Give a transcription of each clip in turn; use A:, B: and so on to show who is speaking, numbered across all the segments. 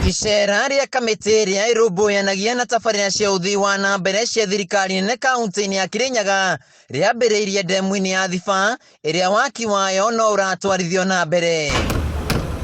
A: Icera rĩa kamĩtĩ ĩrĩa ĩrũmbũyanagia na tabarĩra cia ũthii wa na mbere cia thirikari nene kaunti-inĩ ya Kirinyaga rĩambĩrĩirie ndemu-inĩ ya Thiba ĩrĩa waki wayo no ũratwarithio na mbere.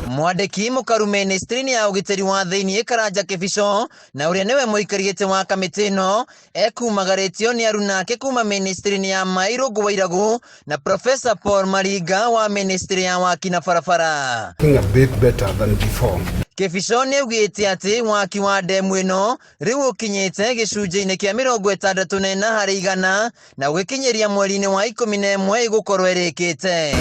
A: Mwandĩki mũkaru ministry-inĩ ya ũgitĩri wa thĩinĩ Karanja Kĩbico na ũrĩa nĩwe mũikari gĩtĩ wa kamĩtĩ ĩno ekumagarĩtio nĩ arunake kuma ministry-inĩ ya maĩ Irũngũ wa Iragu na Professor Paul Maringa wa ministry ya waki na barabara.
B: A bit better than before.
A: Kĩbico nĩ augĩte atĩ waki wa ndemu ĩno rĩu ũkinyĩte gĩcunjĩ-inĩ kĩa 64% na ũgĩkinyĩria mweri-inĩ wa 11 ĩgũkorwo ĩrĩkĩte.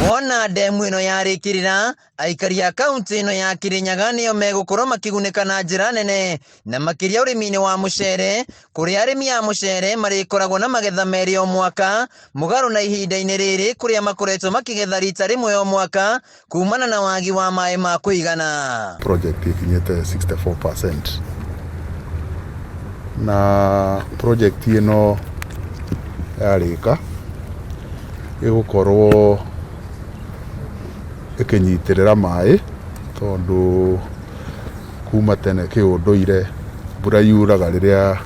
A: Wona ndemu ĩno yarĩkĩrĩra, aikari a kaunti ĩno ya Kirinyaga nĩo megũkorwo makĩgunĩka na njĩra nene na makĩria ũrĩmi-inĩ wa mũcere, kũrĩa arĩmi a mũcere marĩkoragwo na magetha merĩ o mwaka, mũgarũ na ihinda-inĩ rĩrĩ kũrĩa makoretwo makĩgetha rita rĩmwe o mwaka kumana na wagi wa maĩ ma kũigana.
C: Project ikinyĩte 64% na project ĩno yarĩka ĩgũkorwo ĩkĩnyitĩrĩra maĩ tondũ kuma tene kĩũndũire mbura yuraga rĩrĩa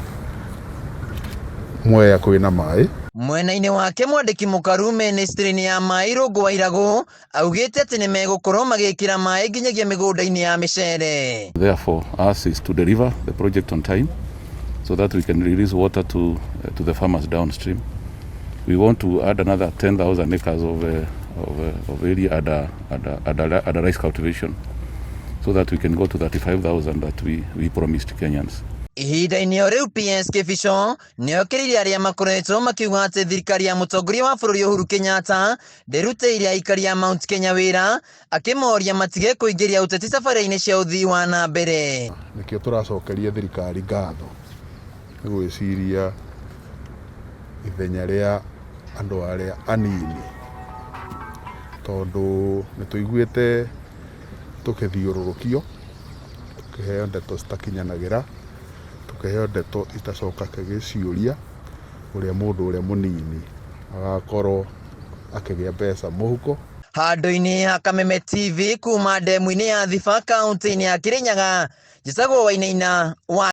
C: Mwea kwĩna maĩ.
A: Mwena-inĩ wake mwandĩki mũkaru ministry-inĩ ya maĩ Irũngũ wa Iragu augĩte atĩ nĩ megũkorwo magĩkĩra maĩ nginyagia mĩgũnda-inĩ ya mĩcere.
D: Therefore, us is to deliver the project on time so that we can release water to the farmers downstream. We want to add another 10,000 acres of area under rice cultivation so that we can go to 35,000 that we promised Kenyans.
A: Ihinda-inĩ o rĩu PS Kĩbico nĩokĩrĩire arĩa makoretwo makiuga atĩ thirikari ya mũtongoria wa bũrũri Uhuru Kenyatta ndĩrutĩire aikari a Mount Kenya wĩra, akĩmoria matige kũingĩria ũteti tabarĩra-inĩ cia ũthii wa na mbere.
C: Nĩkĩo tũracokeria thirikari ngatho nĩ gwĩciria ithenya rĩa andũ arĩa anini tondũ nĩ tũiguĩte tũkĩthiũrũrũkio tũkĩheo ndeto citakinyanagĩra, tũkĩheo ndeto itacokagia ciũria ũrĩa mũndũ ũrĩa mũnini agakorwo akĩgĩa mbeca mũhuko.
A: Handũ-inĩ ha Kameme TV kuma ndemu-inĩ ya Thiba kaunti-inĩ ya Kirinyaga, njĩtagwo Wainaina wa